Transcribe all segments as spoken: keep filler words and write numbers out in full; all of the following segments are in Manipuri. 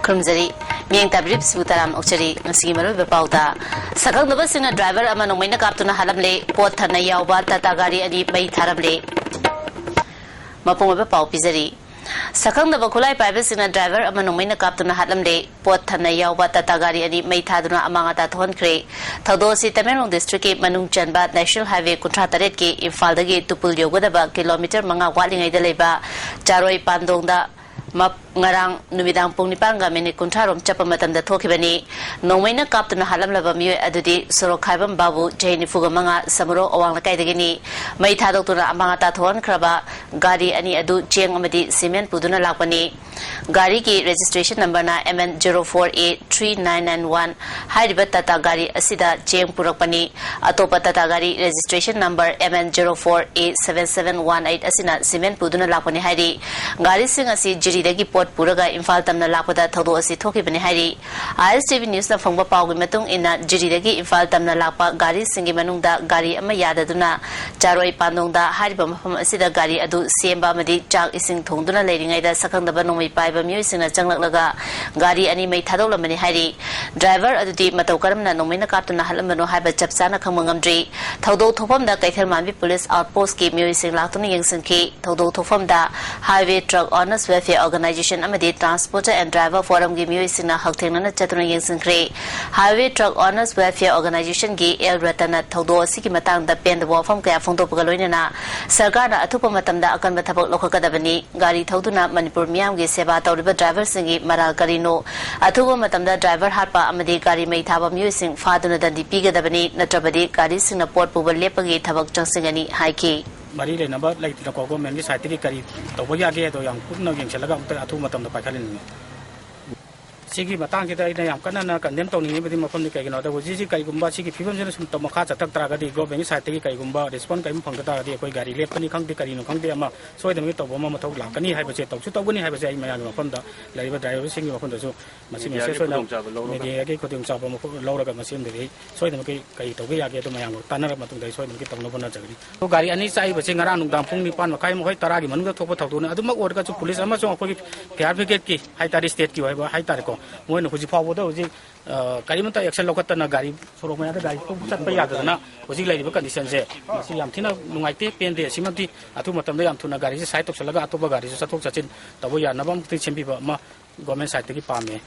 ꯈꯨꯔꯨꯝꯖꯔꯤ꯫ ꯃꯤꯠꯌꯦꯡ ꯇꯥꯕꯤꯔꯤꯕꯁꯤꯕꯨ ꯇꯔꯥꯝꯅ ꯑꯣꯛꯆꯔꯤ꯫ ꯉꯁꯤꯒꯤ ꯃꯔꯨꯑꯣꯏꯕ ꯄꯥꯎꯗ, ꯁꯛꯈꯪꯗꯕꯁꯤꯡꯅ ꯗ꯭ꯔꯥꯏꯚꯔ ꯑꯃ ꯅꯣꯡꯃꯩꯅ ꯀꯥꯞꯇꯨꯅ ꯍꯥꯠꯂꯝꯂꯦ꯫ ꯄꯣꯠ ꯊꯟꯅ ꯌꯥꯎꯕ ꯇꯥꯇꯥ ꯒꯥꯔꯤ ꯑꯅꯤ ꯃꯩ ꯊꯥꯔꯝꯂꯦ꯫ ꯃꯄꯨꯡ ꯑꯣꯏꯕ ꯄꯥꯎ ꯄꯤꯖꯔꯤ꯫ ꯁꯛꯈꯪꯗꯕ ꯈꯨꯠꯂꯥꯏ ꯄꯥꯏꯕꯁꯤꯡꯅ ꯗ꯭ꯔꯥꯏꯚꯔ ꯑꯃ ꯅꯣꯡꯃꯩꯅ ꯀꯥꯞꯇꯨꯅ ꯍꯥꯠꯂꯝꯂꯦ꯫ ꯄꯣꯠ ꯊꯟꯅ ꯌꯥꯎꯕ ꯇꯥꯇꯥ ꯒꯥꯔꯤ ꯑꯅꯤ ꯃꯩ ꯊꯥꯗꯨꯅ ꯑꯃꯥꯡ ꯑꯇꯥ ꯊꯣꯛꯍꯟꯈ꯭ꯔꯦ꯫ ꯊꯧꯗꯣꯛ ꯑꯁꯤ ꯇꯃꯦꯡꯂꯣꯡ ꯗꯤꯁꯇ꯭ꯔꯤꯛꯀꯤ ꯃꯅꯨꯡ ꯆꯟꯕ ꯅꯦꯁꯅꯦꯜ ꯍꯥꯏꯋꯦ ꯀꯨꯟꯊ꯭ꯔꯥ ꯇꯔꯦꯠꯀꯤ ꯏꯝꯐꯥꯜꯗꯒꯤ ꯇꯨꯄꯨꯜ ꯌꯧꯒꯗꯕ ꯀꯤꯂꯣꯃꯤꯇꯔ ꯃꯉꯥ ꯋꯥꯠꯂꯤꯉꯩꯗ ꯂꯩꯕ ꯆꯥꯔꯣꯏ ꯄꯥꯟꯗꯣꯡꯗ ꯃꯞ-, ꯉꯔꯥꯡ ꯅꯨꯃꯤꯗꯥꯡ ꯄꯨꯡ ꯅꯤꯄꯥꯟꯒ ꯃꯤꯅꯤꯠ ꯀꯨꯟꯊ꯭ꯔꯥ ꯔꯣꯝ ꯆꯠꯄ ꯃꯇꯝꯗ ꯊꯣꯛꯈꯤꯕꯅꯤ꯫ ꯅꯣꯡꯃꯩꯅ ꯀꯥꯞꯇꯨꯅ ꯍꯥꯠꯂꯝꯂꯕ ꯃꯤꯑꯣꯏ ꯑꯗꯨꯗꯤ ꯁꯣꯔꯣꯛꯈꯥꯏꯕꯝ ꯕꯥꯕꯨ, ꯆꯍꯤ ꯅꯤꯐꯨꯒ ꯃꯉꯥ, ꯁꯃꯨꯔꯣꯛ ꯑꯋꯥꯡ ꯂꯩꯀꯥꯏꯗꯒꯤꯅꯤ꯫ ꯃꯩ ꯊꯥꯗꯣꯛꯇꯨꯅ ꯑꯃꯥꯡ ꯑꯇꯥ ꯊꯣꯛꯍꯟꯈ꯭ꯔꯕ ꯒꯥꯔꯤ ꯑꯅꯤ ꯑꯗꯨ ꯆꯦꯡ ꯑꯃꯗꯤ ꯁꯤꯃꯦꯟ ꯄꯨꯗꯨꯅ ꯂꯥꯛꯄꯅꯤ꯫ ꯒꯥꯔꯤꯒꯤ registration numberꯅ M N zero four A three nine nine one ꯍꯥꯏꯔꯤꯕ ꯇꯥꯇꯥ ꯒꯥꯔꯤ ꯑꯁꯤꯗ ꯆꯦꯡ ꯄꯨꯔꯛꯄꯅꯤ꯫ ꯑꯇꯣꯞꯄ ꯇꯥꯇꯥ ꯒꯥꯔꯤ registration number M N zero four A seven seven one eight ꯑꯁꯤꯅ ꯁꯤꯃꯦꯟ ꯄꯨꯗꯨꯅ ꯂꯥꯛꯄꯅꯤ ꯍꯥꯏꯔꯤ꯫ ꯒꯥꯔꯤꯁꯤꯡ ꯑꯁꯤ ꯖꯤꯔꯤꯗꯒꯤ ꯄꯣꯠ ꯄꯨꯔꯒ ꯏꯝꯐꯥꯜ ꯇꯝꯅ ꯂꯥꯛꯄꯗ ꯊꯧꯗꯣꯛ ꯑꯁꯤ ꯊꯣꯛꯈꯤꯕꯅꯤ ꯍꯥꯏꯔꯤ꯫ ISTV Newsꯅ ꯐꯪꯕ ꯄꯥꯎꯒꯤ ꯃꯇꯨꯡ ꯏꯟꯅ, ꯖꯤꯔꯤꯗꯒꯤ ꯏꯝꯐꯥꯜ ꯇꯝꯅ ꯂꯥꯛꯄ ꯒꯥꯔꯤꯁꯤꯡꯒꯤ ꯃꯅꯨꯡꯗ ꯒꯥꯔꯤ ꯑꯃ ꯌꯥꯗꯗꯨꯅ ꯆꯥꯔꯣꯏ ꯄꯥꯟꯗꯣꯡꯗ ꯍꯥꯏꯔꯤꯕ ꯃꯐꯝ ꯑꯁꯤꯗ ꯒꯥꯔꯤ ꯑꯗꯨ ꯁꯦꯝꯕ ꯑꯃꯗꯤ ꯆꯥꯛ ꯏꯁꯤꯡ ꯊꯣꯡꯗꯨꯅ ꯂꯩꯔꯤꯉꯩꯗ ꯁꯛꯈꯪꯗꯕ ꯅꯣꯡꯃꯩ ꯄꯥꯏꯕ ꯃꯤꯑꯣꯏꯁꯤꯡꯅ ꯆꯪꯂꯛꯂꯒ ꯒꯥꯔꯤ ꯑꯅꯤ ꯃꯩ ꯊꯥꯗꯣꯛꯂꯝꯕꯅꯤ ꯍꯥꯏꯔꯤ꯫ ꯗ꯭ꯔꯥꯏꯚꯔ ꯑꯗꯨꯗꯤ ꯃꯇꯧ ꯀꯔꯝꯅ ꯅꯣꯡꯃꯩꯅ ꯀꯥꯞꯇꯨꯅ ꯍꯥꯠꯂꯝꯕꯅꯣ ꯍꯥꯏꯕ ꯆꯞ ꯆꯥꯅ ꯈꯪꯕ ꯉꯝꯗ꯭ꯔꯤ꯫ ꯊꯧꯗꯣꯛ ꯊꯣꯛꯐꯝꯗ ꯀꯩꯊꯦꯜꯃꯥꯟꯕꯤ ꯄꯨꯂꯤꯁ ꯑꯥꯎꯠꯄꯣꯁꯀꯤ ꯃꯤꯑꯣꯏꯁꯤꯡ ꯂꯥꯛꯇꯨꯅ ꯌꯦꯡꯁꯤꯟꯈꯤ꯫ ꯊꯧꯗꯣꯛ ꯊꯣꯛꯐꯝꯗ Highway Truck Owners Welfare Organization ꯑꯃꯗꯤ Transporter and Driver Forumꯒꯤ ꯃꯤꯑꯣꯏꯁꯤꯡꯅ ꯍꯛꯊꯦꯡꯅꯅ ꯆꯠꯇꯨꯅ ꯌꯦꯡꯁꯤꯟꯈ꯭ꯔꯦ꯫ Highway Truck Owners Welfare Organizationꯒꯤ ꯑꯦꯜ ꯔꯇꯟꯅ ꯊꯧꯗꯣꯛ ꯑꯁꯤꯒꯤ ꯃꯇꯥꯡꯗ ꯄꯦꯟꯗꯕ ꯋꯥꯐꯝ ꯀꯌꯥ ꯐꯣꯡꯗꯣꯛꯄꯒ ꯂꯣꯏꯅꯅ ꯁꯔꯀꯥꯔꯅ ꯑꯊꯨꯕ ꯃꯇꯝꯗ ꯑꯀꯟꯕ ꯊꯕꯛ ꯂꯧꯈꯠꯀꯗꯕꯅꯤ꯫ ꯒꯥꯔꯤ ꯊꯧꯗꯨꯅ ꯃꯅꯤꯄꯨꯔ ꯃꯤꯌꯥꯝꯒꯤ ꯁꯦꯕꯥ ꯇꯧꯔꯤꯕ ꯗ꯭ꯔꯥꯏꯚꯔꯁꯤꯡꯒꯤ ꯃꯔꯥꯜ ꯀꯔꯤꯅꯣ? ꯑꯊꯨꯕ ꯃꯇꯝꯗ ꯗ꯭ꯔꯥꯏꯚꯔ ꯍꯥꯠꯄ ꯑꯃꯗꯤ ꯒꯥꯔꯤ ꯃꯩ ꯊꯥꯕ ꯃꯤꯑꯣꯏꯁꯤꯡ ꯐꯥꯗꯨꯅ ꯗꯟꯗꯤ ꯄꯤꯒꯗꯕꯅꯤ, ꯅꯠꯇ꯭ꯔꯕꯗꯤ ꯒꯥꯔꯤꯁꯤꯡꯅ ꯄꯣꯠ ꯄꯨꯕ ꯂꯦꯞꯄꯒꯤ ꯊꯕꯛ ꯆꯪꯁꯤꯟꯒꯅꯤ ꯍꯥꯏꯈꯤ꯫ ꯃꯔꯤ ꯂꯩꯅꯕ ꯂꯩꯇꯅꯀꯣ, ꯒꯣꯔꯃꯦꯟꯒꯤ ꯁꯥꯏꯠꯇꯒꯤ ꯀꯔꯤ ꯇꯧꯕ ꯌꯥꯒꯦ ꯑꯗꯣ ꯌꯥꯝ ꯀꯨꯞꯅ ꯌꯦꯡꯁꯤꯜꯂꯒ ꯑꯃꯨꯛꯇ ꯑꯊꯨꯕ ꯃꯇꯝꯗ ꯄꯥꯏꯈꯠꯍꯟꯅꯤꯡꯉꯤ꯫ ꯁꯤꯒꯤ ꯃꯇꯥꯡꯁꯤꯗ ꯑꯩꯅ ꯌꯥꯝ ꯀꯟꯅ ꯀꯟꯗꯦꯝ ꯇꯧꯅꯤꯡꯉꯤꯕꯗꯤ ꯃꯐꯝꯗꯤ ꯀꯩꯒꯤꯅꯣꯗ, ꯍꯧꯖꯤꯛ ꯍꯧꯖꯤꯛ ꯀꯔꯤꯒꯨꯝꯕ ꯁꯤꯒꯤ ꯐꯤꯕꯝꯁꯤꯅ ꯁꯨꯝ ꯃꯈꯥ ꯆꯠꯊꯛ ꯇꯥꯔꯒꯗꯤ, ꯒꯣꯔꯃꯦꯟꯒꯤ ꯁꯥꯏꯠꯇꯒꯤ ꯀꯔꯤꯒꯨꯝꯕ ꯔꯦꯁꯄꯣꯟ ꯀꯔꯤꯝ ꯐꯪꯗ ꯇꯥꯔꯒꯗꯤ, ꯑꯩꯈꯣꯏ ꯒꯥꯔꯤ ꯂꯦꯞꯄꯅꯤ ꯈꯪꯗꯦ, ꯀꯔꯤꯅꯣ ꯈꯪꯗꯦ, ꯑꯃ ꯁꯣꯏꯗꯅꯃꯛꯀꯤ ꯇꯧꯕ ꯑꯃ ꯃꯊꯧ ꯂꯥꯛꯀꯅꯤ ꯍꯥꯏꯕꯁꯦ, ꯇꯧꯁꯨ ꯇꯧꯒꯅꯤ ꯍꯥꯏꯕꯁꯦ ꯑꯩ ꯃꯌꯥꯝꯒꯤ ꯃꯐꯝꯗ, ꯂꯩꯔꯤꯕ ꯗ꯭ꯔꯥꯏꯚꯔꯁꯤꯡꯒꯤ ꯃꯐꯝꯗꯁꯨ ꯃꯁꯤ ꯃꯦꯁꯦꯖ ꯑꯣꯏꯅ ꯃꯤꯗꯤꯌꯥꯒꯤ ꯈꯨꯗꯣꯡꯆꯥꯕ ꯂꯧꯔꯒ ꯃꯁꯤ ꯑꯃꯗꯒꯤ ꯁꯣꯏꯗꯅꯃꯛꯀꯤ ꯀꯔꯤ ꯇꯧꯕ ꯌꯥꯒꯦ ꯑꯗꯨ ꯃꯌꯥꯝꯒ ꯇꯥꯟꯅꯔꯕ ꯃꯇꯨꯡꯗ ꯑꯩ ꯁꯣꯏꯗꯅꯃꯛꯀꯤ ꯇꯧꯅꯕ ꯍꯣꯠꯅꯖꯒꯅꯤ꯫ ꯒꯥꯔꯤ ꯑꯅꯤ ꯆꯥꯛꯏꯕꯁꯤ ꯉꯔꯥꯡ ꯅꯨꯡꯗꯥꯡ ꯄꯨꯡ ꯅꯤꯄꯥꯟ ꯃꯈꯥꯏ ꯃꯈꯣꯏ ꯇꯔꯥꯒꯤ ꯃꯅꯨꯡꯗ ꯊꯣꯛꯄ ꯊꯧꯗꯣꯛꯅꯤ꯫ ꯑꯗꯨꯃꯛ ꯑꯣꯏꯔꯒꯁꯨ ꯄꯨꯂꯤꯁ ꯑꯃꯁꯨꯡ ꯑꯩꯈꯣꯏꯒꯤ ꯐꯥꯌꯔ ꯕ꯭ꯔꯤꯒꯦꯗꯀꯤ ꯍꯥꯏꯇꯥꯔꯦ, ꯁ꯭ꯇꯦꯠꯀꯤ ꯑꯣꯏꯕ ꯍꯥꯏꯇꯥꯔꯦꯀꯣ, ꯃꯣꯏꯅ ꯍꯧꯖꯤꯛ ꯐꯥꯎꯕꯗ ꯍꯧꯖꯤꯛ, ꯑ, ꯀꯔꯤꯃꯠꯇ ꯑꯦꯛꯁꯟ ꯂꯧꯈꯠꯇꯅ ꯒꯥꯔꯤ ꯁꯣꯔꯣꯛ ꯃꯌꯥꯗ ꯒꯥꯔꯤ ꯆꯠꯄ ꯌꯥꯗꯗꯅ ꯍꯧꯖꯤꯛ ꯂꯩꯔꯤꯕ ꯀꯟꯗꯤꯁꯟꯁꯦ, ꯃꯁꯤ ꯌꯥꯝ ꯊꯤꯅ ꯅꯨꯡꯉꯥꯏꯇꯦ, ꯄꯦꯟꯗꯦ꯫ ꯑꯁꯤꯃꯛꯇꯤ ꯑꯊꯨꯕ ꯃꯇꯝꯗ ꯌꯥꯝ ꯊꯨꯅ ꯒꯥꯔꯤꯁꯦ ꯁꯥꯏꯠ ꯇꯧꯁꯤꯜꯂꯒ ꯑꯇꯣꯞꯄ ꯒꯥꯔꯤꯁꯨ ꯆꯠꯊꯣꯛ ꯆꯠꯁꯤꯟ ꯇꯧꯕ ꯌꯥꯅꯕ ꯑꯃꯨꯛꯇꯪ ꯁꯦꯝꯕꯤꯕ ꯑꯃ ꯒꯣꯔꯃꯦꯟ ꯁꯥꯏꯠꯇꯒꯤ ꯄꯥꯝꯃꯦ꯫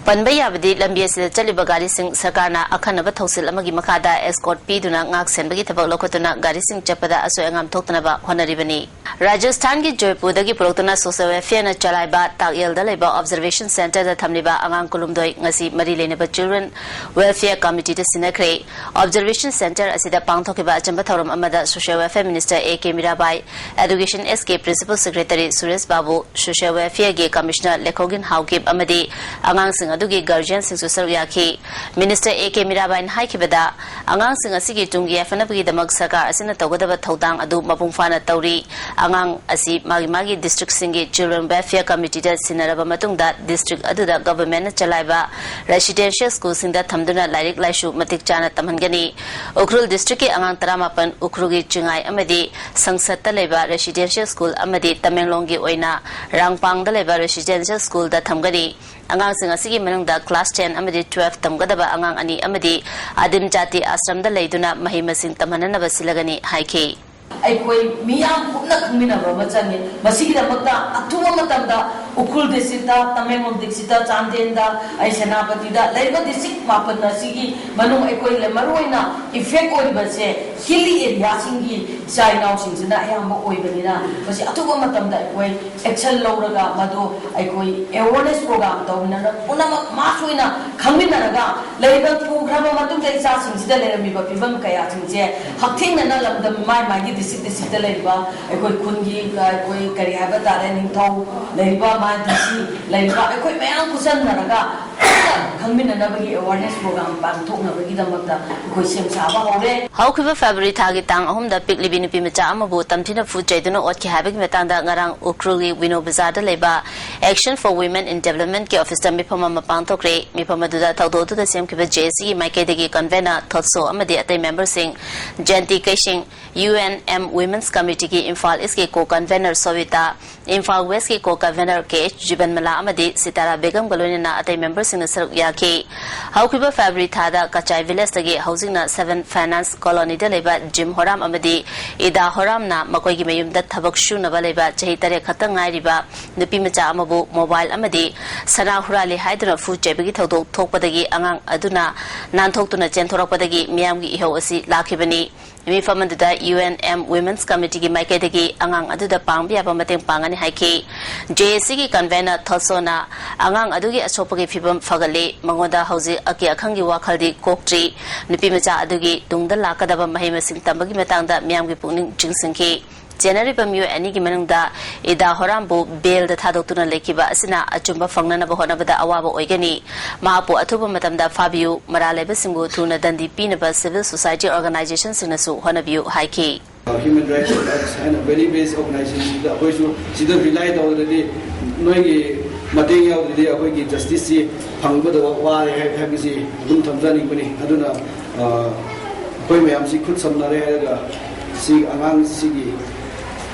ꯄꯟꯕ ꯌꯥꯕꯗꯤ, ꯂꯝꯕꯤ ꯑꯁꯤꯗ ꯆꯠꯂꯤꯕ ꯒꯥꯔꯤꯁꯤꯡ ꯁꯔꯀꯥꯔꯅ ꯑꯈꯟꯅꯕ ꯊꯧꯁꯤꯜ ꯑꯃꯒꯤ ꯃꯈꯥꯗ ꯑꯦꯁꯀꯣꯔꯠ ꯄꯤꯗꯨꯅ ꯉꯥꯛ ꯁꯦꯟꯕꯒꯤ ꯊꯕꯛ ꯂꯧꯈꯠꯇꯨꯅ ꯒꯥꯔꯤꯁꯤꯡ ꯆꯠꯄꯗ ꯑꯁꯣꯏ ꯑꯉꯥꯝ ꯊꯣꯛꯇꯅꯕ ꯍꯣꯠꯅꯔꯤꯕꯅꯤ꯫ ꯔꯥꯖꯁꯊꯥꯟꯒꯤ ꯖꯣꯏꯄꯨꯔꯗꯒꯤ ꯄꯨꯔꯛꯇꯨꯅ ꯁꯣꯁꯦꯜ ꯋꯦꯜꯐꯤꯌꯔꯅ ꯆꯂꯥꯏꯕ ꯇꯥꯛꯌꯦꯜꯗ ꯂꯩꯕ ꯑꯣꯕꯖꯔꯕꯦꯁꯟ ꯁꯦꯟꯇꯔꯗ ꯊꯝꯂꯤꯕ ꯑꯉꯥꯡ ꯀꯨꯟꯍꯨꯝꯗꯣꯏ ꯉꯁꯤ ꯃꯔꯤ ꯂꯩꯅꯕ ꯆꯤꯜꯗ꯭ꯔꯦꯟ ꯋꯦꯜꯐꯤꯌꯔ ꯀꯃꯤꯇꯤꯗ ꯁꯤꯟꯅꯈ꯭ꯔꯦ꯫ ꯑꯣꯕꯖꯔꯕꯦꯁꯟ ꯁꯦꯟꯇꯔ ꯑꯁꯤꯗ ꯄꯥꯡꯊꯣꯛꯈꯤꯕ ꯑꯆꯝꯕ ꯊꯧꯔꯝ ꯑꯃꯗ social welfare minister A K Mirabai, education S K principal secretary Suresh Babu, social ꯋꯦꯜꯐꯤꯌꯔꯒꯤ ꯀꯃꯤꯁꯅꯔ ꯂꯦꯈꯣꯒꯤꯟ ꯍꯥꯎꯀꯤꯞ ꯑꯃꯗꯤ ꯑꯉꯥꯡꯁꯤꯡ ꯑꯗꯨꯒꯤ ꯒꯥꯔꯖꯤꯌꯟꯁꯤꯡꯁꯨ ꯁꯔꯨꯛ ꯌꯥꯈꯤ꯫ ꯃꯤꯅꯤꯁꯇꯔ ꯑꯦ ꯀꯦ ꯃꯤꯔꯥꯕꯥꯏꯅ ꯍꯥꯏꯈꯤꯕꯗ, ꯑꯉꯥꯡꯁꯤꯡ ꯑꯁꯤꯒꯤ ꯇꯨꯡꯒꯤ ꯌꯥꯏꯐꯅꯕꯒꯤꯗꯃꯛ ꯁꯔꯀꯥꯔ ꯑꯁꯤꯅ ꯇꯧꯒꯗꯕ ꯊꯧꯗꯥꯡ ꯑꯗꯨ ꯃꯄꯨꯡ ꯐꯥꯅ ꯇꯧꯔꯤ꯫ ꯑꯉꯥꯡ ꯑꯁꯤ ꯃꯥꯒꯤ ꯃꯥꯒꯤ ꯗꯤꯁꯇ꯭ꯔꯤꯛꯁꯤꯡꯒꯤ ꯆꯤꯜꯗ꯭ꯔꯦꯟ ꯋꯦꯜꯐꯤꯌꯔ ꯀꯃꯤꯇꯤꯗ ꯁꯤꯟꯅꯔꯕ ꯃꯇꯨꯡꯗ, ꯗꯤꯁꯇ꯭ꯔꯤꯛ ꯑꯗꯨꯗ ꯒꯚꯔꯟꯃꯦꯟꯠꯅ ꯆꯂꯥꯏꯕ ꯔꯦꯁꯤꯗꯦꯟꯁꯤꯌꯦꯜ ꯁ꯭ꯀꯨꯜꯁꯤꯡꯗ ꯊꯝꯗꯨꯅ ꯂꯥꯏꯔꯤꯛ ꯂꯥꯏꯁꯨ ꯃꯇꯤꯛ ꯆꯥꯅ ꯇꯝꯍꯟꯒꯅꯤ꯫ ꯎꯈ꯭ꯔꯨꯜ ꯗꯤꯁꯇ꯭ꯔꯤꯛꯀꯤ ꯑꯉꯥꯡ ꯇꯔꯥꯃꯥꯄꯟ ꯎꯈ꯭ꯔꯨꯜꯒꯤ ꯆꯤꯡꯉꯥꯏ ꯑꯃꯗꯤ ꯁꯪꯁꯠꯇ ꯂꯩꯕ ꯔꯦꯁꯤꯗꯦꯟꯁꯤꯌꯦꯜ ꯁ꯭ꯀꯨꯜ ꯑꯃꯗꯤ ꯇꯃꯦꯡꯂꯣꯡꯒꯤ ꯑꯣꯏꯅ ꯔꯥꯡꯄꯥꯡꯗ ꯂꯩꯕ ꯔꯦꯁꯤꯗꯦꯟꯁꯤꯌꯦꯜ ꯁ꯭ꯀꯨꯜꯗ ꯊꯝꯒꯅꯤ꯫ ꯑꯉꯥꯡꯁꯤꯡ ꯑꯁꯤꯒꯤ ꯃꯅꯨꯡꯗ ꯀ꯭ꯂꯥꯁ ꯇꯦꯟ ꯑꯃꯗꯤ ꯇꯨꯋꯦꯜꯐ ꯇꯝꯒꯗꯕ ꯑꯉꯥꯡ ꯑꯅꯤ ꯑꯃꯗꯤ ꯑꯗꯤꯝ ꯖꯥꯇꯤ ꯑꯥꯁ꯭ꯔꯝꯗ ꯂꯩꯗꯨꯅ ꯃꯍꯩ ꯃꯁꯤꯡ ꯇꯝꯍꯟꯅꯅꯕ ꯁꯤꯜꯂꯒꯅꯤ ꯍꯥꯏꯈꯤ꯫ ꯑꯩꯈꯣꯏ ꯃꯤꯌꯥꯝ ꯄꯨꯝꯅ ꯈꯪꯃꯤꯟꯅꯕ ꯑꯃ ꯆꯪꯉꯤ꯫ ꯃꯁꯤꯒꯤꯗꯃꯛꯇ ꯑꯊꯨꯕ ꯃꯇꯝꯗ ꯎꯈ꯭ꯔꯨꯜ ꯗꯤꯁꯇ꯭ꯔꯤꯛꯇ, ꯇꯃꯦꯡꯂꯣꯡ ꯗꯤꯁꯇ꯭ꯔꯤꯛꯇ, ꯆꯥꯟꯗꯦꯜꯗ, ꯑꯩ ꯁꯦꯅꯥꯄꯇꯤꯗ ꯂꯩꯔꯤꯕ ꯗꯤꯁꯇ꯭ꯔꯤꯛ ꯃꯥꯄꯟ ꯑꯁꯤꯒꯤ ꯃꯅꯨꯡ ꯑꯩꯈꯣꯏ ꯃꯔꯨꯑꯣꯏꯅ ꯏꯐꯦꯛ ꯑꯣꯏꯔꯤꯕꯁꯦ ꯍꯤꯜꯂꯤ ꯑꯦꯔꯤꯌꯥꯁꯤꯡꯒꯤ ꯏꯆꯥ ꯏꯅꯥꯎꯁꯤꯡꯁꯤꯅ ꯑꯌꯥꯝꯕ ꯑꯣꯏꯕꯅꯤꯅ, ꯃꯁꯤ ꯑꯊꯨꯕ ꯃꯇꯝꯗ ꯑꯩꯈꯣꯏ ꯑꯦꯛꯁꯟ ꯂꯧꯔꯒ ꯃꯗꯨ ꯑꯩꯈꯣꯏ ꯑꯦꯋꯦꯔꯅꯦꯁ ꯄ꯭ꯔꯣꯒ꯭ꯔꯥꯝ ꯇꯧꯃꯤꯟꯅꯔꯒ ꯄꯨꯝꯅꯃꯛ ꯃꯥꯁ ꯑꯣꯏꯅ ꯈꯪꯃꯤꯟꯅꯔꯒ ꯂꯩꯕ ꯄꯨꯈ꯭ꯔꯕ ꯃꯇꯨꯡꯗ ꯏꯆꯥꯁꯤꯡꯁꯤꯗ ꯂꯩꯔꯝꯃꯤꯕ ꯐꯤꯕꯝ ꯀꯌꯥꯁꯤꯡꯁꯦ ꯍꯛꯊꯦꯡꯅꯅ ꯂꯝꯗꯝ ꯃꯥꯏ ꯃꯥꯒꯤ ꯗꯤꯁꯇ꯭ꯔꯤꯛ ꯗꯤꯁꯇ꯭ꯔꯤꯛꯇ ꯂꯩꯔꯤꯕ ꯑꯩꯈꯣꯏ ꯈꯨꯟꯒꯤ, ꯑꯩꯈꯣꯏ ꯀꯔꯤ ꯍꯥꯏꯕ ꯇꯥꯔꯦ, ꯅꯤꯡꯊꯧ ꯂꯩꯔꯤꯕ, ꯃꯥ ꯗꯤ ꯁꯤ ꯂꯩꯔꯤꯕ, ꯑꯩꯈꯣꯏ ꯃꯌꯥꯝ ꯈꯨꯠꯁꯝꯅꯔꯒ ꯈꯪꯃꯤꯟꯅꯅꯕꯒꯤ awareness program ꯄꯥꯡꯊꯣꯛꯅꯕꯒꯤꯗꯃꯛꯇ ꯑꯩꯈꯣꯏ ꯁꯦꯝ ꯁꯥꯕ ꯍꯧꯔꯦ꯫ ꯍꯧꯈꯤꯕ February ꯊꯥꯒꯤ ꯇꯥꯡ ꯑꯍꯨꯝꯗ ꯄꯤꯛꯂꯤꯕꯤ ꯅꯨꯄꯤ ꯃꯆꯥ ꯑꯃꯕꯨ ꯇꯝꯊꯤꯅ ꯐꯨ ꯆꯩꯗꯨꯅ ꯑꯣꯠꯈꯤ ꯍꯥꯏꯕꯒꯤ ꯃꯇꯥꯡꯗ ꯉꯔꯥꯡ ꯎꯈ꯭ꯔꯨꯜꯒꯤ ꯋꯤꯅꯣ ꯕꯖꯥꯔꯗ ꯂꯩꯕ Action for Women in Developmentꯀꯤ officeꯇ ꯃꯤꯐꯝ ꯑꯃ ꯄꯥꯡꯊꯣꯛꯈ꯭ꯔꯦ꯫ ꯃꯤꯐꯝ ꯑꯗꯨꯗ ꯊꯧꯗꯣꯛ ꯑꯗꯨꯗ ꯁꯦꯝꯈꯤꯕ JACꯒꯤ ꯃꯥꯏꯀꯩꯗꯒꯤ convener ꯊꯣꯠꯁꯣ ꯑꯃꯗꯤ ꯑꯇꯩ memberꯁꯤꯡ ꯖꯌꯟꯇꯤ ꯀꯩꯁꯤꯡ, UNM Women's Committeeꯒꯤ ꯏꯝꯐꯥꯜ Eastꯀꯤ co-convener ꯁꯣꯚꯤꯇꯥ, ꯏꯝꯐꯥꯜ Westꯀꯤ co-convener ꯀꯦ ꯑꯩꯆ ꯖꯤꯕꯟꯃꯂꯥ ꯑꯃꯗꯤ ꯁꯤꯇꯥꯔꯥ ꯕꯦꯒꯝꯒ ꯂꯣꯏꯅꯅ ꯑꯇꯩ memberꯁꯤꯡꯅ ꯁꯔꯨꯛ ꯌꯥꯈꯤ꯫ ꯍꯧꯈꯤꯕ February ꯊꯥꯗ ꯀꯆꯥꯏ villageꯇꯒꯤ ꯍꯧꯖꯤꯛꯅ Seven Finance Colonyꯗ ꯂꯩꯕ ꯖꯤꯝ ꯍꯣꯔꯥꯝ ꯑꯃꯗꯤ ꯏꯗꯥ ꯍꯣꯔꯥꯝꯅ ꯃꯈꯣꯏꯒꯤ ꯃꯌꯨꯝꯗ ꯊꯕꯛ ꯁꯨꯅꯕ ꯂꯩꯕ ꯆꯍꯤ ꯇꯔꯦꯠ ꯈꯛꯇ ꯉꯥꯏꯔꯤꯕ ꯅꯨꯄꯤ ꯃꯆꯥ ꯑꯃꯕꯨ mobile ꯑꯃꯗꯤ ꯁꯅꯥ ꯍꯨꯔꯥꯜꯂꯤ ꯍꯥꯏꯗꯨꯅ ꯐꯨ ꯆꯩꯕꯒꯤ ꯊꯧꯗꯣꯛ ꯊꯣꯛꯄꯗꯒꯤ ꯑꯉꯥꯡ ꯑꯗꯨꯅ ꯅꯥꯟꯊꯣꯛꯇꯨꯅ ꯆꯦꯟꯊꯣꯔꯛꯄꯗꯒꯤ ꯃꯤꯌꯥꯝꯒꯤ ꯏꯍꯧ ꯑꯁꯤ ꯂꯥꯛꯈꯤꯕꯅꯤ꯫ ꯃꯤꯐꯝ ꯑꯗꯨꯗ UNM Women's Committeeꯒꯤ ꯃꯥꯏꯀꯩꯗꯒꯤ ꯑꯉꯥꯡ ꯑꯗꯨꯗ ꯄꯥꯡꯕ ꯌꯥꯕ ꯃꯇꯦꯡ ꯄꯥꯡꯒꯅꯤ ꯍꯥꯏꯈꯤ꯫ JACꯒꯤ convener ꯊꯣꯠꯁꯣꯅ ꯑꯉꯥꯡ ꯑꯗꯨꯒꯤ ꯑꯁꯣꯛꯄꯒꯤ ꯐꯤꯕꯝ ꯐꯒꯠꯂꯤ, ꯃꯉꯣꯟꯗ ꯍꯧꯖꯤꯛ ꯑꯀꯤ ꯑꯈꯪꯒꯤ ꯋꯥꯈꯜꯗꯤ ꯀꯣꯛꯇ꯭ꯔꯤ꯫ ꯅꯨꯄꯤ ꯃꯆꯥ ꯑꯗꯨꯒꯤ ꯇꯨꯡꯗ ꯂꯥꯛꯀꯗꯕ ꯃꯍꯩ ꯃꯁꯤꯡ ꯇꯝꯕꯒꯤ ꯃꯇꯥꯡꯗ ꯃꯤꯌꯥꯝꯒꯤ ꯄꯨꯛꯅꯤꯡ ꯆꯤꯡꯁꯤꯟꯈꯤ꯫ ꯆꯦꯟꯅꯔꯤꯕ ꯃꯤꯑꯣꯏ ꯑꯅꯤꯒꯤ ꯃꯅꯨꯡꯗ ꯏꯗꯥ ꯍꯣꯔꯥꯝꯕꯨ bailꯗ ꯊꯥꯗꯣꯛꯇꯨꯅ ꯂꯩꯈꯤꯕ ꯑꯁꯤꯅ ꯑꯆꯨꯝꯕ ꯐꯪꯅꯅꯕ ꯍꯣꯠꯅꯕꯗ ꯑꯋꯥꯕ ꯑꯣꯏꯒꯅꯤ꯫ ꯃꯍꯥꯛꯄꯨ ꯑꯊꯨꯕ ꯃꯇꯝꯗ ꯐꯥꯕꯤꯌꯨ, ꯃꯔꯥꯜ ꯂꯩꯕꯁꯤꯡꯕꯨ ꯊꯨꯅ ꯗꯟꯗꯤ ꯄꯤꯅꯕ civil society organizationꯁꯤꯡꯅꯁꯨ ꯍꯣꯠꯅꯕꯤꯌꯨ ꯍꯥꯏꯈꯤ꯫ Human Rights Watch ꯍꯥꯏꯅ value based organizationꯗ ꯑꯩꯈꯣꯏꯁꯨ ꯁꯤꯗ rely ꯇꯧꯗ꯭ꯔꯗꯤ, ꯅꯣꯏꯒꯤ ꯃꯇꯦꯡ ꯌꯥꯎꯗ꯭ꯔꯗꯤ ꯑꯩꯈꯣꯏꯒꯤ justiceꯁꯤ ꯐꯪꯒꯗꯕ ꯋꯥꯔꯦ ꯍꯥꯏ-, ꯍꯥꯏꯕꯁꯤ ꯑꯗꯨꯝ ꯊꯝꯖꯅꯤꯡꯕꯅꯤ꯫ ꯑꯗꯨꯅ, ꯑ, ꯑꯩꯈꯣꯏ ꯃꯌꯥꯝꯁꯤ ꯈꯨꯠ ꯁꯝꯅꯔꯦ ꯍꯥꯏꯔꯒ ꯁꯤ ꯑꯉꯥꯡꯁꯤꯒꯤ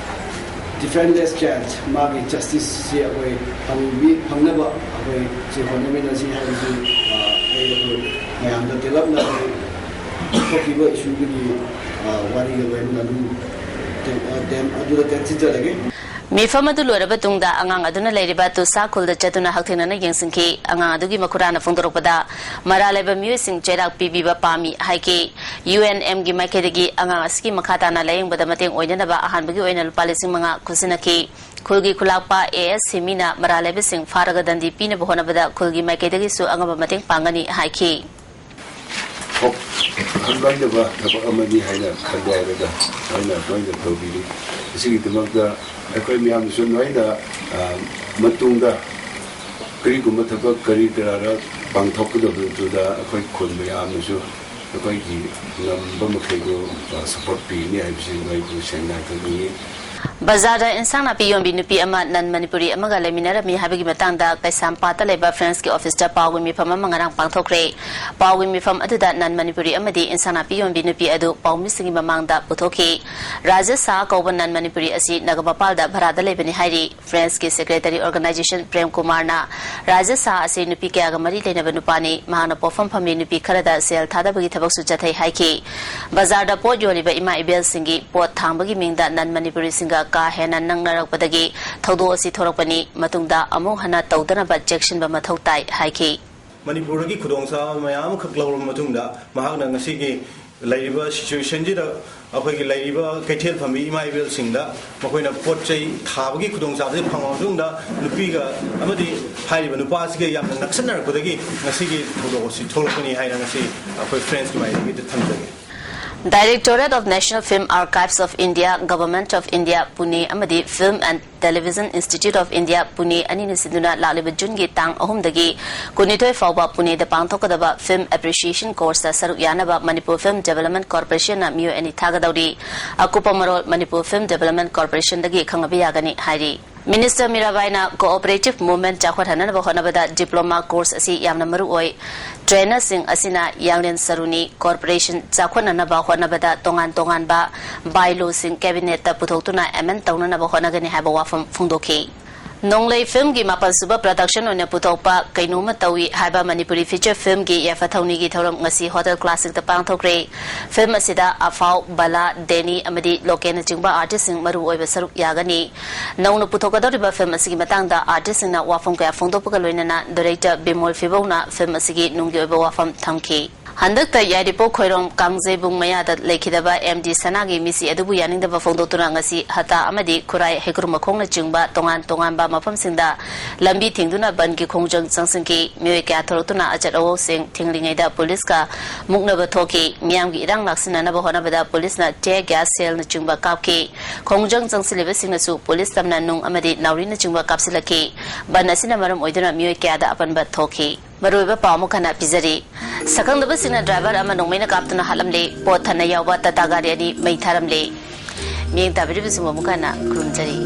defenseless child ꯃꯥꯒꯤ justiceꯁꯤ ꯑꯩꯈꯣꯏ ꯐꯪꯕꯤ-, ꯐꯪꯅꯕ ꯑꯩꯈꯣꯏ ꯁꯤ ꯍꯣꯠꯅꯃꯤꯟꯅꯁꯤ ꯍꯥꯏꯕꯁꯤ, ꯑ, ꯑꯩ ꯑꯩꯈꯣꯏ ꯃꯌꯥꯝꯗ ꯇꯦꯜꯂꯞꯅ ꯊꯣꯛꯈꯤꯕ issueꯗꯨꯒꯤ, ꯑ, ꯋꯥꯔꯤꯒ ꯂꯣꯏꯅꯅ ꯑꯗꯨꯝ ꯇꯦꯟ-, ꯑ, ꯇꯦꯟ-, ꯑꯗꯨꯗ ꯇꯦꯟꯁꯤꯟꯖꯔꯒꯦ꯫ ꯃꯤꯐꯝ ꯑꯗꯨ ꯂꯣꯏꯔꯕ ꯇꯨꯡꯗ ꯑꯉꯥꯡ ꯑꯗꯨꯅ ꯂꯩꯔꯤꯕ ꯇꯨꯁꯥ ꯈꯨꯜꯗ ꯆꯠꯇꯨꯅ ꯍꯛꯊꯦꯡꯅꯅ ꯌꯦꯡꯁꯤꯟꯈꯤ꯫ ꯑꯉꯥꯡ ꯑꯗꯨꯒꯤ ꯃꯈꯨꯔꯥꯅ ꯐꯣꯡꯗꯣꯔꯛꯄꯗ, ꯃꯔꯥꯜ ꯂꯩꯕ ꯃꯤꯑꯣꯏꯁꯤꯡ ꯆꯩꯔꯥꯛ ꯄꯤꯕꯤꯕ ꯄꯥꯝꯃꯤ ꯍꯥꯏꯈꯤ꯫ UNMꯒꯤ ꯃꯥꯏꯀꯩꯗꯒꯤ ꯑꯉꯥꯡ ꯑꯁꯤꯒꯤ ꯃꯈꯥ ꯇꯥꯅ ꯂꯥꯌꯦꯡꯕꯗ ꯃꯇꯦꯡ ꯑꯣꯏꯅꯅꯕ ꯑꯍꯥꯟꯕꯒꯤ ꯑꯣꯏꯅ ꯂꯨꯄꯥ ꯂꯤꯁꯤꯡ ꯃꯉꯥ ꯈꯨꯠꯁꯤꯟꯅꯈꯤ꯫ ꯈꯨꯜꯒꯤ ꯈꯨꯂꯥꯛꯄ ꯑꯦ ꯑꯦꯁ ꯁꯤꯃꯤꯅ ꯃꯔꯥꯜ ꯂꯩꯕꯁꯤꯡ ꯐꯥꯔꯒ ꯗꯟꯗꯤ ꯄꯤꯅꯕ ꯍꯣꯠꯅꯕꯗ ꯈꯨꯜꯒꯤ ꯃꯥꯏꯀꯩꯗꯒꯤꯁꯨ ꯑꯉꯝꯕ ꯃꯇꯦꯡ ꯄꯥꯡꯒꯅꯤ ꯍꯥꯏꯈꯤ꯫ ꯈꯪꯂꯣꯏꯗꯕ ꯊꯕꯛ ꯑꯃꯅꯤ ꯍꯥꯏꯅ ꯈꯜꯂꯦ ꯍꯥꯏꯔꯒ ꯂꯣꯏꯅ ꯂꯣꯏꯅ ꯇꯧꯕꯤꯔꯤ꯫ ꯑꯁꯤꯒꯤꯗꯃꯛꯇ ꯑꯩꯈꯣꯏ ꯃꯌꯥꯝꯁꯨ ꯂꯣꯏꯅ, ꯑ, ꯃꯇꯨꯡꯗ ꯀꯔꯤꯒꯨꯝꯕ ꯊꯕꯛ ꯀꯔꯤ ꯀꯔꯥꯔ ꯄꯥꯡꯊꯣꯛꯀꯗꯕꯗꯨꯗ ꯑꯩꯈꯣꯏ ꯈꯨꯟ ꯃꯌꯥꯝꯅꯁꯨ ꯑꯩꯈꯣꯏꯒꯤ ꯉꯝꯕ ꯃꯈꯩꯗꯨ ꯁꯄꯣꯔꯠ ꯄꯤꯒꯅꯤ ꯍꯥꯏꯕꯁꯤ ꯑꯩꯕꯨ ꯁꯦꯡꯅ ꯍꯥꯏꯖꯅꯤꯡꯏ꯫ ꯕꯖꯥꯔꯗ ꯏꯟꯁꯥꯡ ꯅꯥꯄꯤ ꯌꯣꯟꯕꯤ ꯅꯨꯄꯤ ꯑꯃ ꯅꯟ ꯃꯅꯤꯄꯨꯔꯤ ꯑꯃꯒ ꯂꯩꯃꯤꯟꯅꯔꯝꯃꯤ ꯍꯥꯏꯕꯒꯤ ꯃꯇꯥꯡꯗ ꯀꯩꯁꯥꯝꯄꯥꯠꯇ ꯂꯩꯕ ꯐ꯭ꯔꯦꯟꯁꯀꯤ ꯑꯣꯐꯤꯁꯇ ꯄꯥꯎꯒꯤ ꯃꯤꯐꯝ ꯑꯃ ꯉꯔꯥꯡ ꯄꯥꯡꯊꯣꯛꯈ꯭ꯔꯦ꯫ ꯄꯥꯎꯒꯤ ꯃꯤꯐꯝ ꯑꯗꯨꯗ ꯅꯟ ꯃꯅꯤꯄꯨꯔꯤ ꯑꯃꯗꯤ ꯏꯟꯁꯥꯡ ꯅꯥꯄꯤ ꯌꯣꯟꯕꯤ ꯅꯨꯄꯤ ꯑꯗꯨ ꯄꯥꯎꯃꯤꯁꯤꯡꯒꯤ ꯃꯃꯥꯡꯗ ꯄꯨꯊꯣꯛꯈꯤ꯫ ꯔꯥꯖꯦꯁ ꯁꯥꯍ ꯀꯧꯕ ꯅꯟ ꯃꯅꯤꯄꯨꯔꯤ ꯑꯁꯤ ꯅꯒꯃꯄꯥꯜꯗ ꯚꯔꯥꯗ ꯂꯩꯕꯅꯤ ꯍꯥꯏꯔꯤ꯫ ꯐ꯭ꯔꯦꯟꯁꯀꯤ ꯁꯦꯀ꯭ꯔꯦꯇꯔꯤ ꯑꯣꯔꯒꯅꯥꯏꯖꯦꯁꯟ ꯄ꯭ꯔꯦꯝ ꯀꯨꯃꯥꯔꯅ ꯔꯥꯖꯦꯁ ꯁꯥꯍ ꯑꯁꯤ ꯅꯨꯄꯤ ꯀꯌꯥꯒ ꯃꯔꯤ ꯂꯩꯅꯕ ꯅꯨꯄꯥꯅꯤ꯫ ꯃꯍꯥꯛꯅ ꯄꯣꯠꯐꯝ ꯐꯝꯃꯤ ꯅꯨꯄꯤ ꯈꯔꯗ ꯁꯦꯜ ꯊꯥꯗꯕꯒꯤ ꯊꯕꯛꯁꯨ ꯆꯠꯊꯩ ꯍꯥꯏꯈꯤ꯫ ꯕꯖꯥꯔꯗ ꯄꯣꯠ ꯌꯣꯜꯂꯤꯕ ꯏꯃꯥ ꯏꯕꯦꯜꯁꯤꯡꯒꯤ ꯄꯣꯠ ꯊꯥꯡꯕꯒꯤ ꯃꯤꯡꯗ ꯅꯟ ꯃꯅꯤꯄꯨꯔꯤꯁꯤꯡꯒ ꯀꯥ ꯍꯦꯟꯅ ꯅꯛꯅꯔꯛꯄꯗꯒꯤ ꯊꯧꯗꯣꯛ ꯑꯁꯤ ꯊꯣꯔꯛꯄꯅꯤ꯫ ꯃꯇꯨꯡꯗ ꯑꯃꯨꯛ ꯍꯟꯅ ꯇꯧꯗꯅꯕ ꯆꯦꯛꯁꯤꯟꯕ ꯃꯊꯧ ꯇꯥꯏ ꯍꯥꯏꯈꯤ꯫ ꯃꯅꯤꯄꯨꯔꯗꯒꯤ ꯈꯨꯗꯣꯡꯆꯥꯕ ꯃꯌꯥꯝ ꯑꯃꯈꯛ ꯂꯧꯔꯕ ꯃꯇꯨꯡꯗ ꯃꯍꯥꯛꯅ ꯉꯁꯤꯒꯤ ꯂꯩꯔꯤꯕ ꯁꯤꯆꯨꯋꯦꯁꯟꯁꯤꯗ ꯑꯩꯈꯣꯏꯒꯤ ꯂꯩꯔꯤꯕ ꯀꯩꯊꯦꯜ ꯐꯝꯕꯤ ꯏꯃꯥ ꯏꯕꯦꯜꯁꯤꯡꯗ ꯃꯈꯣꯏꯅ ꯄꯣꯠ ꯆꯩ ꯊꯥꯕꯒꯤ ꯈꯨꯗꯣꯡꯆꯥꯕꯁꯤ ꯐꯪꯉꯕ ꯃꯇꯨꯡꯗ ꯅꯨꯄꯤꯒ ꯑꯃꯗꯤ ꯍꯥꯏꯔꯤꯕ ꯅꯨꯄꯥꯁꯤꯒ ꯌꯥꯝꯅ ꯅꯛꯁꯟꯅꯔꯛꯄꯗꯒꯤ ꯉꯁꯤꯒꯤ ꯊꯧꯗꯣꯛ ꯑꯁꯤ ꯊꯣꯛꯂꯛꯄꯅꯤ ꯍꯥꯏꯅ ꯉꯁꯤ ꯑꯩꯈꯣꯏ ꯐ꯭ꯔꯦꯟꯁꯀꯤ ꯃꯥꯏꯀꯩꯗꯒꯤ ꯊꯝꯖꯒꯦ꯫ Directorate of National Film Archives of India, Government of India, Pune ꯑꯃꯗꯤ Film and Television Institute of India, Pune ꯑꯅꯤꯅ ꯁꯤꯟꯗꯨꯅ ꯂꯥꯛꯂꯤꯕ ꯖꯨꯟꯒꯤ ꯇꯥꯡ ꯑꯍꯨꯝꯗꯒꯤ ꯀꯨꯟꯅꯤꯊꯣꯏ ꯐꯥꯎꯕ ꯄꯨꯅꯦꯗ ꯄꯥꯡꯊꯣꯛꯀꯗꯕ Film Appreciation Courseꯇ ꯁꯔꯨꯛ ꯌꯥꯅꯕ Manipur Film Development Corporationꯅ ꯃꯤꯑꯣꯏ ꯑꯅꯤ ꯊꯥꯒꯗꯧꯔꯤ꯫ ꯑꯀꯨꯞꯄ ꯃꯔꯣꯜ Manipur Film Development Corporationꯗꯒꯤ ꯈꯪꯅꯕ ꯌꯥꯒꯅꯤ ꯍꯥꯏꯔꯤ꯫ Minister ꯃꯤꯔꯥꯕꯥꯏꯅ cooperative movement ꯆꯥꯎꯈꯠꯍꯟꯅꯕ ꯍꯣꯠꯅꯕꯗ diploma course ꯑꯁꯤ ꯌꯥꯝꯅ ꯃꯔꯨ ꯑꯣꯏ꯫ Trainerꯁꯤꯡ ꯑꯁꯤꯅ ꯌꯥꯡꯂꯦꯟ ꯁꯔꯨꯅꯤ꯫ Corporation ꯆꯥꯎꯈꯠꯅꯅꯕ ꯍꯣꯠꯅꯕꯗ ꯇꯣꯉꯥꯟ ꯇꯣꯉꯥꯟꯕ bylawꯁꯤꯡ cabinetꯇ ꯄꯨꯊꯣꯛꯇꯨꯅ amend ꯇꯧꯅꯅꯕ ꯍꯣꯠꯅꯒꯅꯤ ꯍꯥꯏꯕ ꯋꯥꯐꯝ ꯐꯣꯡꯗꯣꯛꯈꯤ꯫ ꯅꯣꯡꯂꯩ filmꯒꯤ ꯃꯥꯄꯜ ꯁꯨꯕ production ꯑꯣꯏꯅ ꯄꯨꯊꯣꯛꯄ ꯀꯩꯅꯣꯝꯃ ꯇꯧꯏ ꯍꯥꯏꯕ ꯃꯅꯤꯄꯨꯔꯤ feature filmꯒꯤ ꯌꯥꯏꯐ ꯊꯧꯅꯤꯒꯤ ꯊꯧꯔꯝ ꯉꯁꯤ Hotel Classicꯇ ꯄꯥꯡꯊꯣꯛꯈ꯭ꯔꯦ꯫ Film ꯑꯁꯤꯗ ꯑꯐꯥꯎ, ꯕꯂꯥ, ꯗꯦꯅꯤ ꯑꯃꯗꯤ ꯂꯣꯀꯦꯟꯅꯆꯤꯡꯕ artistꯁꯤꯡ ꯃꯔꯨ ꯑꯣꯏꯕ ꯁꯔꯨꯛ ꯌꯥꯒꯅꯤ꯫ ꯅꯧꯅ ꯄꯨꯊꯣꯛꯀꯗꯧꯔꯤꯕ film ꯑꯁꯤꯒꯤ ꯃꯇꯥꯡꯗ artistꯁꯤꯡꯅ ꯋꯥꯐꯝ ꯀꯌꯥ ꯐꯣꯡꯗꯣꯛꯄꯒ ꯂꯣꯏꯅꯅ director ꯕꯤꯃꯣꯜ ꯐꯤꯕꯧꯅ film ꯑꯁꯤꯒꯤ ꯅꯨꯡꯒꯤ ꯑꯣꯏꯕ ꯋꯥꯐꯝ ꯊꯝꯈꯤ꯫ ꯍꯟꯗꯛꯇ ꯌꯥꯏꯔꯤꯄꯣꯛ ꯈꯣꯏꯔꯣꯝ ꯀꯥꯡꯖꯩꯕꯨꯡ ꯃꯌꯥꯗ ꯂꯩꯈꯤꯗꯕ ꯑꯦꯝ ꯗꯤ ꯁꯅꯥꯒꯤ ꯃꯤꯁꯤ ꯑꯗꯨꯕꯨ ꯌꯥꯅꯤꯡꯗꯕ ꯐꯣꯡꯗꯣꯛꯇꯨꯅ ꯉꯁꯤ ꯍꯇꯥ ꯑꯃꯗꯤ ꯈꯨꯔꯥꯏ ꯍꯩꯀ꯭ꯔꯨꯃꯈꯣꯡꯅꯆꯤꯡꯕ ꯇꯣꯉꯥꯟ ꯇꯣꯉꯥꯟꯕ ꯃꯐꯝꯁꯤꯡꯗ ꯂꯝꯕꯤ ꯊꯤꯡꯗꯨꯅ ꯕꯟꯒꯤ ꯈꯣꯡꯖꯪ ꯆꯪꯁꯤꯟꯈꯤ꯫ ꯃꯤꯑꯣꯏ ꯀꯌꯥ ꯊꯣꯛꯂꯛꯇꯨꯅ ꯑꯆꯠ ꯑꯋꯣꯛꯁꯤꯡ ꯊꯤꯡꯂꯤꯉꯩꯗ ꯄꯨꯂꯤꯁꯀ ꯃꯨꯛꯅꯕ ꯊꯣꯛꯈꯤ꯫ ꯃꯤꯌꯥꯝꯒꯤ ꯏꯔꯥꯡ ꯂꯥꯛꯁꯤꯟꯅꯅꯕ ꯍꯣꯠꯅꯕꯗ ꯄꯨꯂꯤꯁꯅ tear gas shellꯅꯆꯤꯡꯕ ꯀꯥꯞꯈꯤ꯫ ꯈꯣꯡꯖꯪ ꯆꯪꯁꯤꯜꯂꯤꯕꯁꯤꯡꯅꯁꯨ ꯄꯨꯂꯤꯁ ꯇꯝꯅ ꯅꯨꯡ ꯑꯃꯗꯤ ꯅꯥꯎꯔꯤꯅꯆꯤꯡꯕ ꯀꯥꯞꯁꯤꯜꯂꯛꯈꯤ꯫ ꯕꯟ ꯑꯁꯤꯅ ꯃꯔꯝ ꯑꯣꯏꯗꯨꯅ ꯃꯤꯑꯣꯏ ꯀꯌꯥꯗ ꯑꯄꯟꯕ ꯊꯣꯛꯈꯤ꯫ ꯃꯔꯨꯑꯣꯏꯕ ꯄꯥꯎ ꯑꯃꯨꯛ ꯍꯟꯅ ꯄꯤꯖꯔꯤ꯫ ꯁꯛꯈꯪꯗꯕꯁꯤꯡꯅ driver ꯑꯃ ꯅꯣꯡꯃꯩꯅ ꯀꯥꯞꯇꯨꯅ ꯍꯥꯠꯂꯝꯂꯦ꯫ ꯄꯣꯠ ꯊꯟꯅ ꯌꯥꯎꯕ ꯇꯥꯇꯥ ꯒꯥꯔꯤ ꯑꯅꯤ ꯃꯩ ꯊꯥꯔꯝꯂꯦ꯫ ꯃꯤꯠꯌꯦꯡ ꯇꯥꯕꯤꯔꯤꯕꯁꯤꯡꯕꯨ ꯑꯃꯨꯛ ꯍꯟꯅ ꯈꯨꯔꯨꯝꯖꯔꯤ꯫